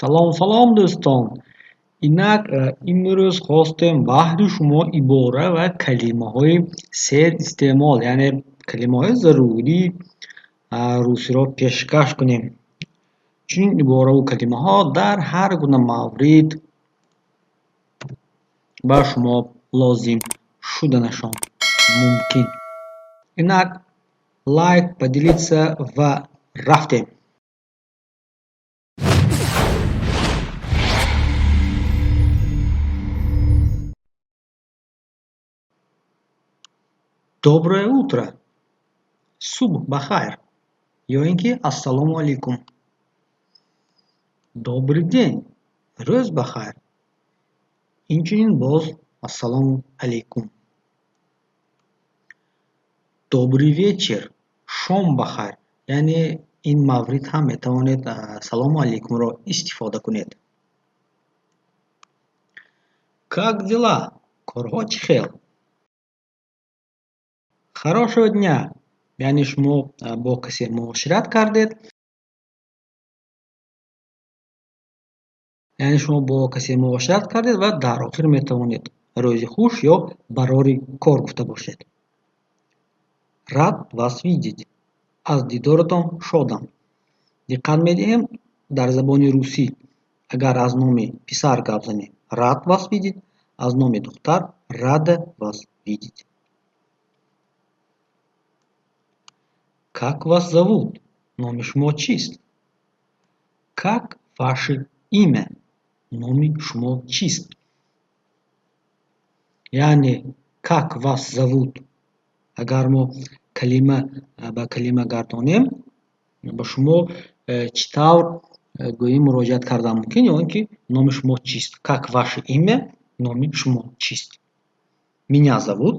Салом, салом, дӯстон! Инак, имрӯз хостем баҳри шумо ибора ва калимаҳои серистеъмол, яъне калимаҳои зарурии русиро пешкаш кунем. Чунин ибораву калимаҳо дар ҳар гуна маврид ба шумо лозим шуданашон мумкин. Инак, лайк, поделиться ва рафтем! Доброе утро! Субҳ ба хайр ё ин ки ассалому алайкум. Добрый день! Рӯз ба хайр. Инчунин боз ассалому алайкум. Добрый вечер! Шом ба хайр. Яъне ин маврид ҳам метавонед салому алайкумро истифода кунед. Как дела? Корҳо чӣ хел? Хорошего дня! Яъне шумо бо касе муошират кардед, яъне шумо бо касе муошират кардед ва дар охир метавонед рӯзи хуш ё барори кор гуфта бошед. Рад вас видеть! Аз дидоратон шодам. Диққат медиҳем, дар забони русӣ агар аз номи писар гап занем, рад вас видеть, аз номи духтар, рада вас видеть. Как вас зовут? Номи шумо чист? Как ваше имя? Номи шумо чист? Яъне как вас зовут, агар мо калима ба калима гардонем, ба шумо чӣ тавр гӯӣ муроҷиат кардан мумкин ё ин ки номи шумо чист? Как ваше имя? Номи шумо чист? Меня зовут,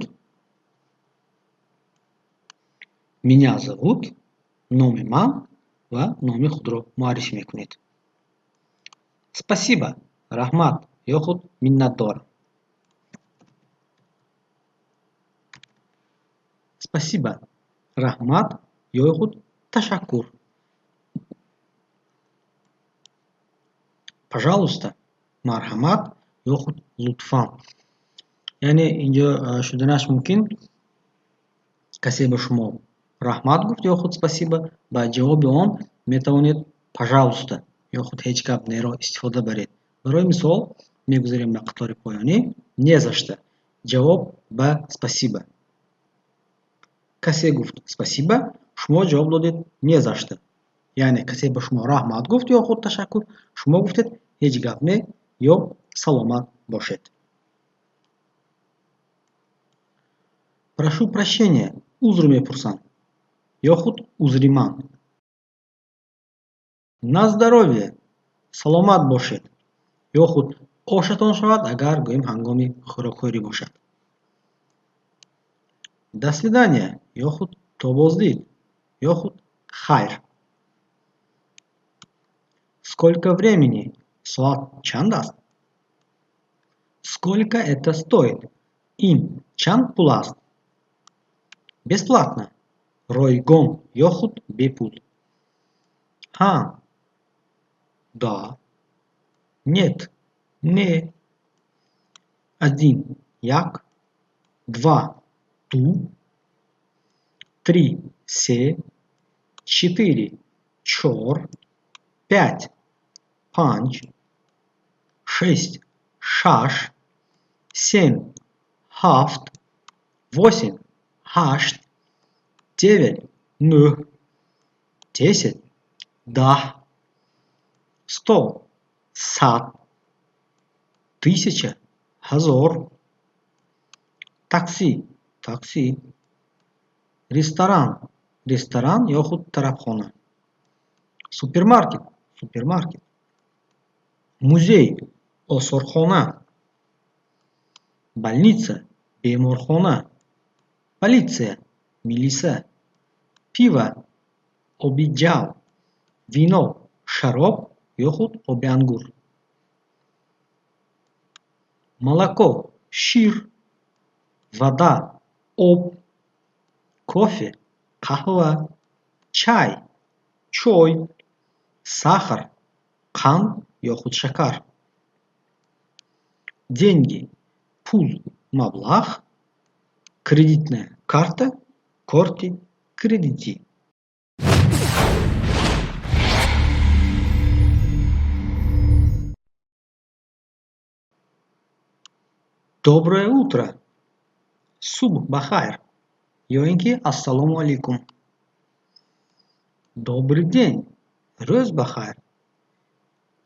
меня зовут, номи ман ва номи худро муаррифӣ мекунед. Спасибо, раҳмат ё худ миннатдорам. Спасибо, раҳмат ё худ ташаккур. Пожалуйста, марҳамат ё худ лутфан. Яъне инҷо шуданаш мумкин, касе ба шумо раҳмат гуфт ё худ спасибо, ба ҷавоби он метавонед пожалуйста ё худ ҳеҷ гап неро истифода баред. Барои мисол, мегузарем ба қатори поёнӣ. Не за что, ҷавоб ба спасибо. Касе гуфт спасибо, шумо ҷавоб додед не за что. Яъне касе ба шумо раҳмат гуфт ё худ ташаккур, шумо гуфтед ҳеҷ гап не ё саломат бошед. Прошу прощения, узр мепурсам ё худ узри ман. На здоровье, саломат бошед ё худ ошатон шавад, агар гӯем ҳангоми хӯрокхӯрӣ бошад. До свидания ё худ то боздид ё худ хайр. Сколько времени? Соат чанд аст? Сколько это стоит? Ин чанд пул аст? Бесплатно, ройгон ё худ бепул. Ҳа, да, нет, не. Один, як, два, ду, три, се, четыре, чор, пять, панҷ, шесть, шаш, семь, ҳафт, восемь, ҳашт, девять, нӯҳ, десять, 10, 100, 100, тысяча, ҳазор, такси, такси, ресторан, ресторан ё худ тарабхона, супермаркет, супермаркет, музей, осорхона, больница, беморхона, полиция, милиса, пиво, оби ҷав, вино, шароб ё худ оби ангур, молоко, шир, вода, об, кофе, қаҳва, чай, чой, сахар, қанд ё худ шакар. Деньги пул, маблағ, кредитная карта корти кредитӣ. Доброе утро, субҳ ба хайр ё ин ки ассалому алайкум. Добрый день, рӯз ба хайр,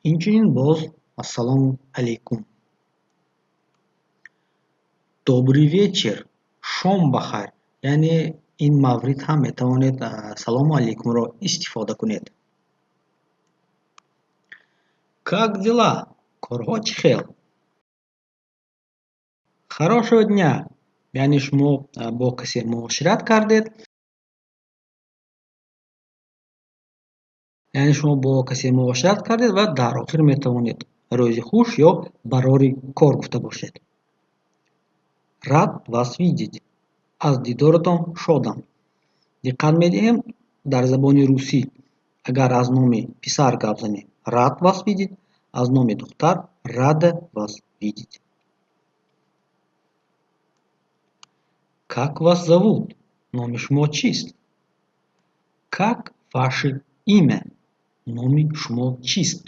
инчунин боз ассалому алайкум. Добрый вечер, шом ба хайр, яъне ин маврид ҳам метавонед салому алайкумро истифода кунед. Как дела? Корҳо чӣ хел? Хорошего дня, яъне шумо бо касе муошират кардед, яъне шумо бо касе муошират кардед ва дар охир метавонед рӯзи хуш ё барори кор гуфта бошед. Рад вас видеть, аз дидоратон шодам. Диққат медиҳем, дар забони русӣ агар аз номи писар гап занем, рад вас видеть, аз номи духтар рада вас видеть. Как вас зовут? Номи шумо чист? Как ваше имя? Номи шумо чист?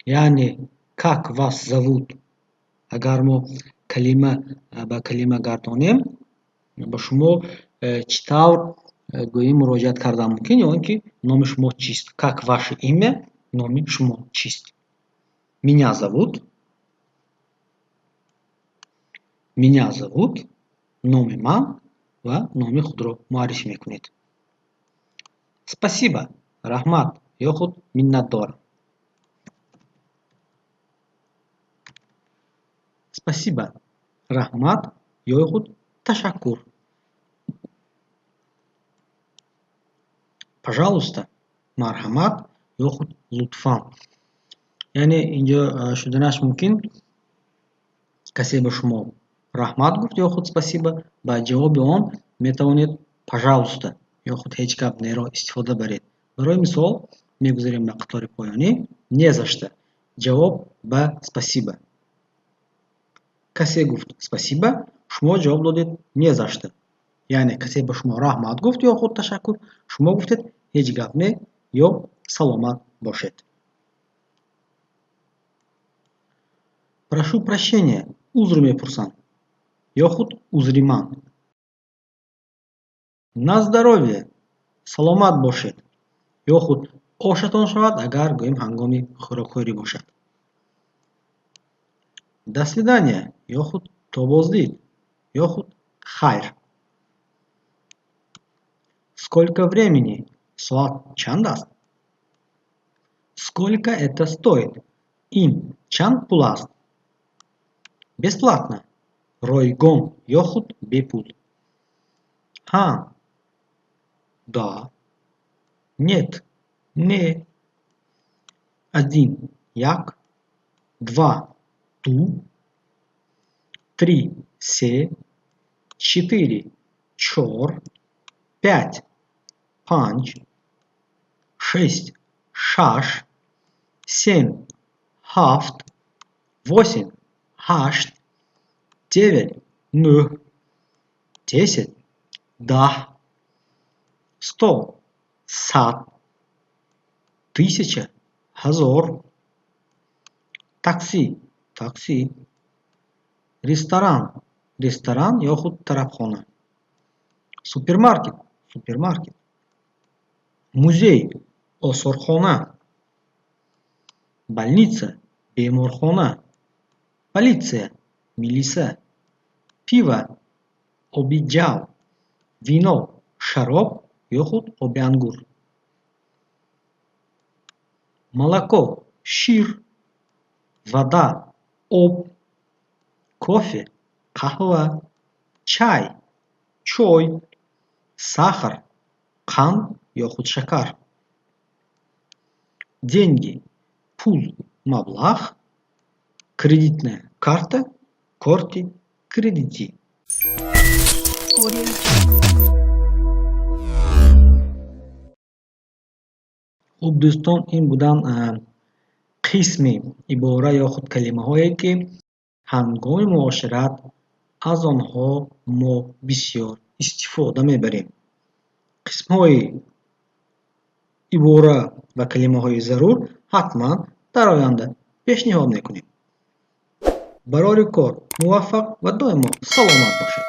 Яъне как вас зовут, агар мо калима ба калима гардонем, ба шумо чӣ тавр гӯӣ муроҷиат кардан мумкин ё ин ки номи шумо чист? Как ваше имя, номи шумо чист? Меня зовут, меня зовут, номи ман ва номи худро муаррифӣ мекунед. Спасибо, раҳмат ё худ миннатдорам. Спасибо, раҳмат ё худ ташаккур. Пожалуйста, марҳамат ё худ лутфан. Яъне инҷо шуданаш мумкин, касе ба шумо раҳмат гуфт ё худ спасибо, ба ҷавоби он метавонед пожалуйста ё худ ҳеҷ гап неро истифода баред. Барои мисол, мегузарем ба қатори поёнӣ. Не за что, ҷавоб ба спасибо. Касе гуфт спасибо, шумо ҷавоб додед не за что. Яъне касе ба шумо раҳмат гуфт ё худ ташаккур, шумо гуфтед ҳеҷ гап не ё саломат бошед. Прошу прощения, узр мепурсам ё худ узри ман. На здоровье, саломат бошед ё худ ошатон шавад, агар гӯем ҳангоми хӯрокхӯрӣ бошад. До свидания ё худ то боздид ё худ хайр. Сколько времени? Соат чанд аст? Сколько это стоит? Ин чанд пул аст? Бесплатно, ройгон ё худ бепул. Ҳа, да, нет, не. Один, як, два, ду, три, се, четыре, чор, пять, панҷ, шесть, шаш, семь, ҳафт, восемь, ҳашт, девять, нӯҳ, десять, 10, 100, 100, тысяча, ҳазор, такси, такси, ресторан, ресторан ё худ тарабхона, супермаркет, супермаркет, музей, осорхона, больница, беморхона, полиция, милиса, пиво, оби ҷав, вино, шароб ё худ оби ангур, молоко, шир, вода, об, кофе, қаҳва, чай, чой, сахар, қанд ё худ шакар, деньги, пул, маблағ, кредитная карта, корти кредитӣ. Audio Jungle. Хуб, дӯстон, ин буданд қисми ибора ё худ калимаҳое, ки ҳангоми муошират аз онҳо мо бисёр истифода мебарем. Қисмҳои ибора ва калимаҳои зарур ҳатман дар оянда пешниҳод мекунем. Барори кор муваффақ ва доимо саломат бошед.